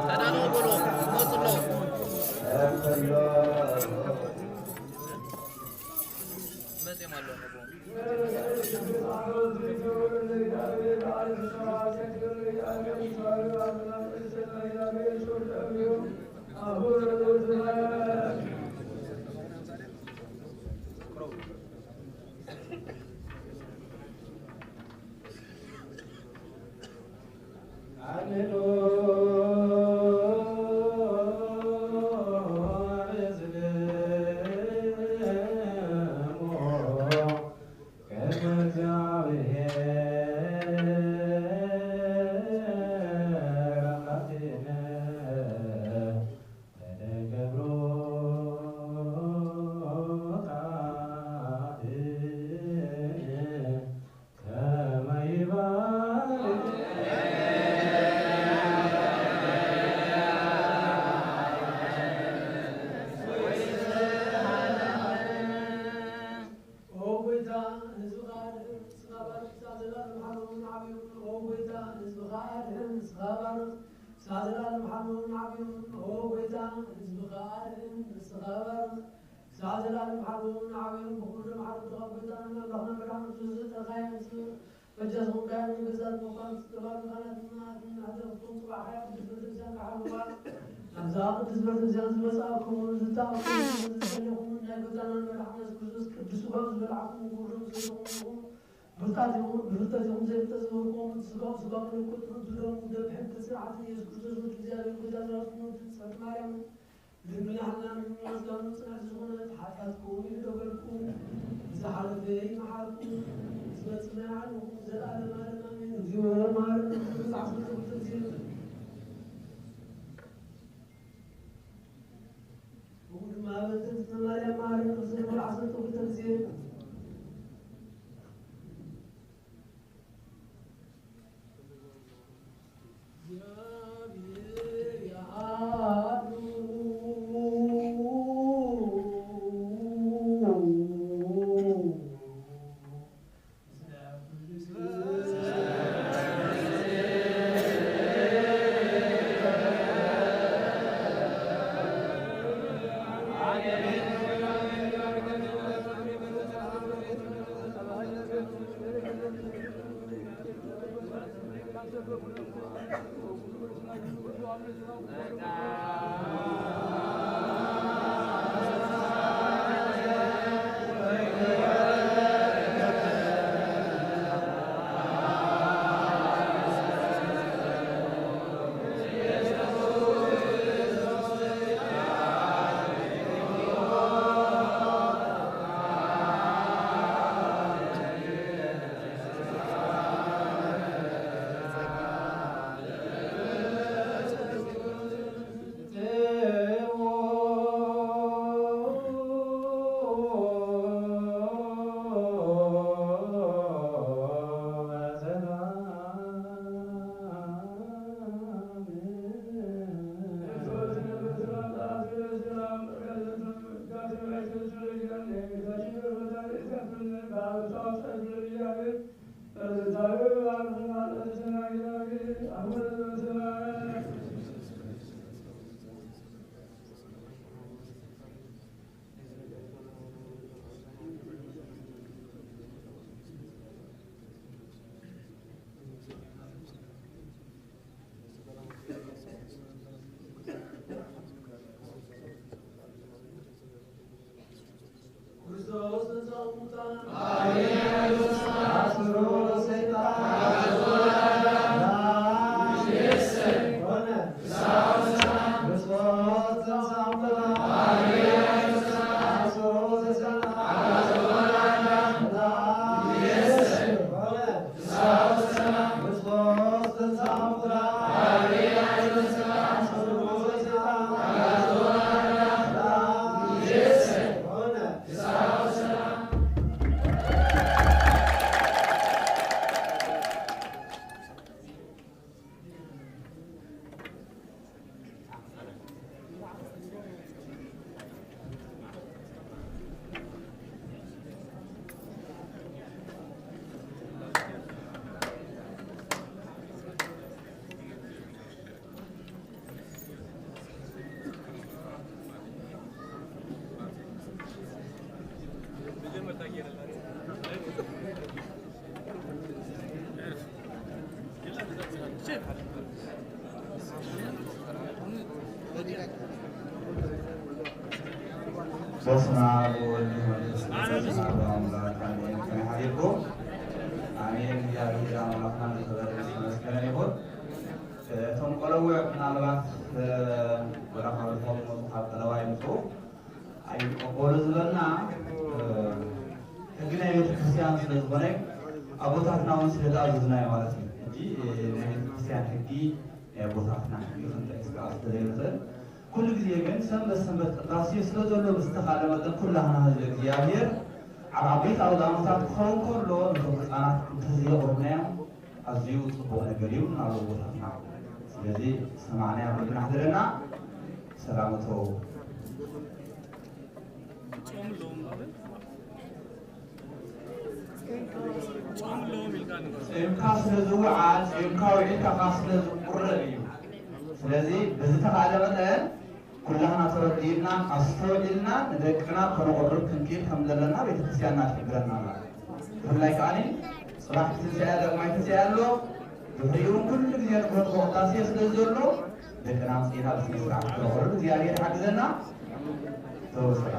ተዳለዉ በሉ፣ መፁ ኣለዉ። መፅኦም ኣለዉ። ኣድሕን፣ ንስኻ ባርኽ፣ ክሳዕ ዘላለም ሓልውን ዓብዩን። ኦ ጎይታ፣ ህዝብኻ ኣድሕን፣ ንስኻ ባርኽ፣ ክሳዕ ዘላለም ሓልውን ዓብዩን። ብኹሉ መሓሪ ዝኾን ጎይታና ኣምላኽና መድሓኒ ክርስቶስ ዝጠርኻዮ ምስ በጃ ዝኾንካዮ ንገዛት ምዃን ዝተባረኻና ድማ ኣድሕን። ኣሕደርኩም ጽባሕ ሓያ ቅዱስ ቤተክርስትያን ክሓልዋ፣ ናብዛ ቅዱስ ቤተክርስትያን ዝመጻእኩም፣ ዝተኣኩሙ፣ ዝጸለኹም ናይ ጎይታና መድሓኒ ክርስቶስ ቅዱስ ስጋኡ ዝበላዕኩም፣ ክቡር ደሙ ዝሰተኹም፣ ብፍልጠት ይኹን፣ ብፍልጠት ይኹን ዘይፍልጠት ዝገበርኩም፣ ስጋኡ ስጋ ምልክት ትምህርቱ ደሙ ደም ሕጊ ስርዓት ኢየሱስ ክርስቶስ ወዲ እግዚኣብሔር ጎይታ ዝራስኩም ወዲ ጽሕቲ ማርያም ድንግል ሓላን ማስጋኑ ጽንዕቲ ዝኾነት ሓጢኣትኩም ይሕደገልኩም። ዝሓለፈ ይምሓርኩም። ዝመጽእ ናይ ዓለምኩም ዘለዓለም ዓለም ኣሜን። እግዚኦ መሐረነ ክርስቶስ ዓሰርተ ክልተ ግዜ እሙ ድማ በእንተ እግዝእትነ ማርያም መሐረነ ክርስቶስ ዓሰርተ ክልተ ግዜ ክርስቶስ ተንሥአ እሙታን። አሜን። አስሮ ለሰይጣን። ሰላም ሆነ። ክርስቶስ ተንሥአ እሙታን። አስሮ ለሰይጣን። ሰላም ሆነ። በስመ አብ ወወልድ ወመንፈስ ቅዱስ አሐዱ አምላክ አሜን። ከመይ ሓዲርኩም? ኣሜን። እግዚኣብሔር ኣምላኽና ንክብር ዝተመስገነ ይኹን። እቶም ቆለውዕ ምናልባት ወላ ካብ ርሑቕ ዝመፁ ካብ ቀለዋ ይምፅኡ ኣይቀበሉ ዝበልና ሕጊ ናይ ቤተክርስትያን ስለ ዝኾነ ኣቦታትና እውን ስለ ዝኣዘዙና እዩ ማለት እዩ። ሕጂ ናይ ቤተክርስትያን ሕጊ ናይ ኣቦታትና ሕጊ ክንጠቅስ ከዓ ስለ ዘይንኽእል ኩሉ ግዜ ግን ሰንበት ሰንበት ቅዳሴ ስለ ዘሎ ብዝተኻለ መጠን ኩላህና ህዝቢ እግዚኣብሔር ኣብ ዓበይቲ ኣውዳእሞታት ክኸውን ከሎ ነቶም ህፃናት እንተዘየቕረብናዮም ኣዝዩ ፅቡቕ ነገር እዩ ናብ ኣቦታትና። ስለዚ ሰማዕናዮ ኩሉ ክናሕድረና ሰላም እተው። ፂምካ ስለ ዝወዓል፣ ፂምካ ውዒልካ ከዓ ስለ ዝቁረብ እዩ። ስለዚ ብዝተኻእለ መጠን ኩላህና ተረዲእና ኣስተውዒልና ንደቅና ከነቑርብ ክንክእል ከም ዘለና ቤተክርስትያንና ትሕብረና ኣላ። ብፍላይ ከዓኒ ጽባሕ ትንሳኤ ዳግማይ ትንሳኤ ኣሎ። ድሕሪኡ እውን ኩሉ ግዜ ንግሆ ንግሆ ቅዳሴ ስለ ዘሎ ደቅና ኣምጺእና ብስነ ስርዓት ከነቑርብ እግዚኣብሔር ይሓግዘና። ተወስራ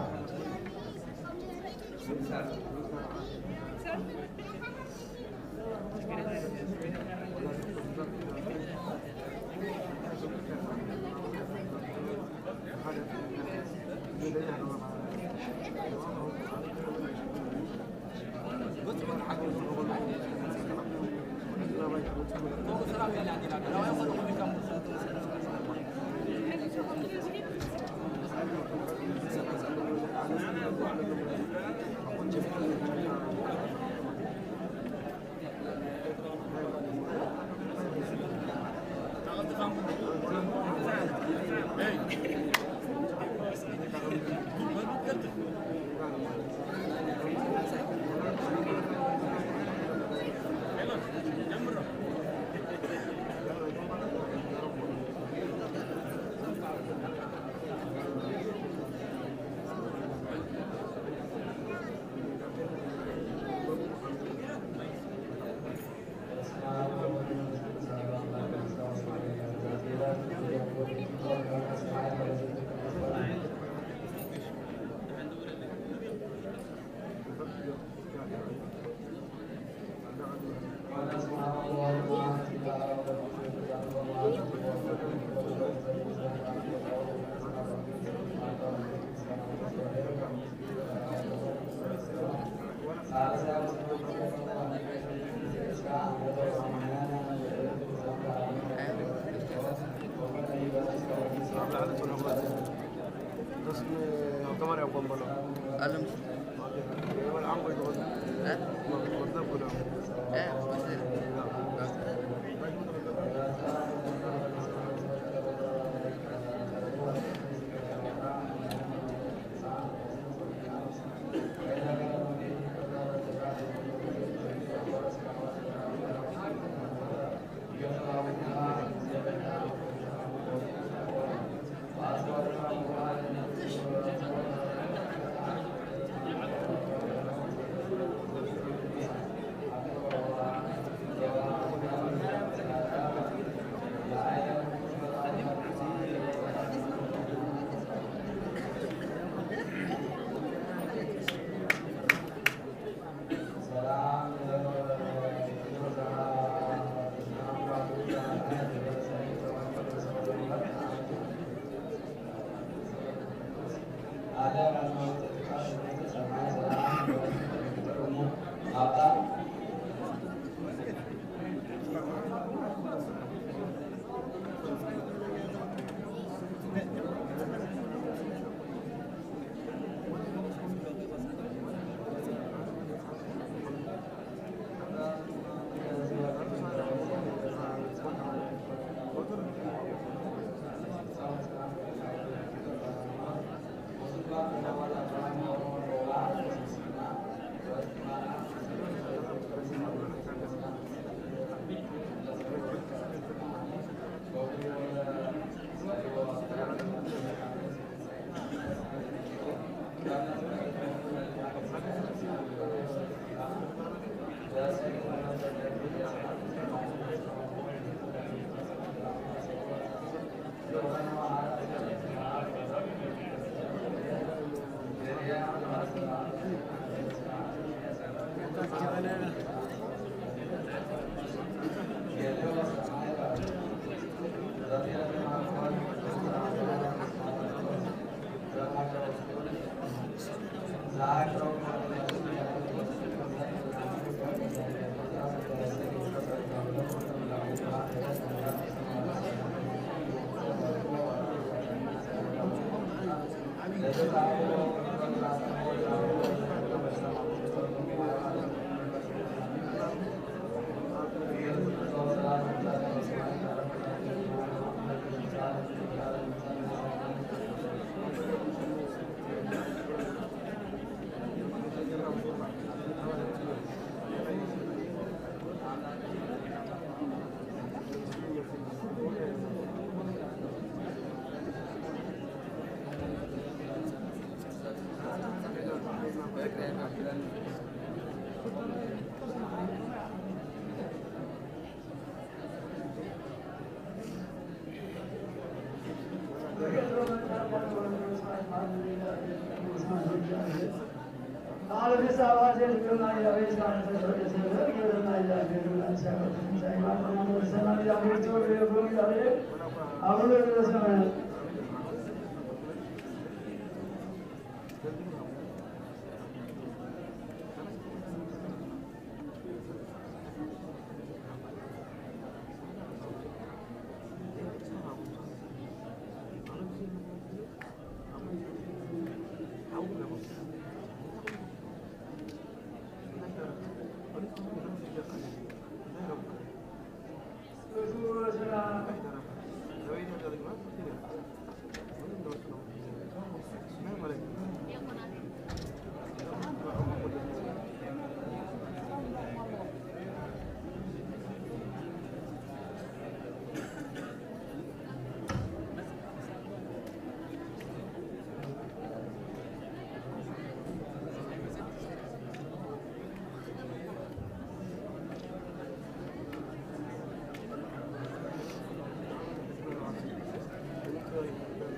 Thank you.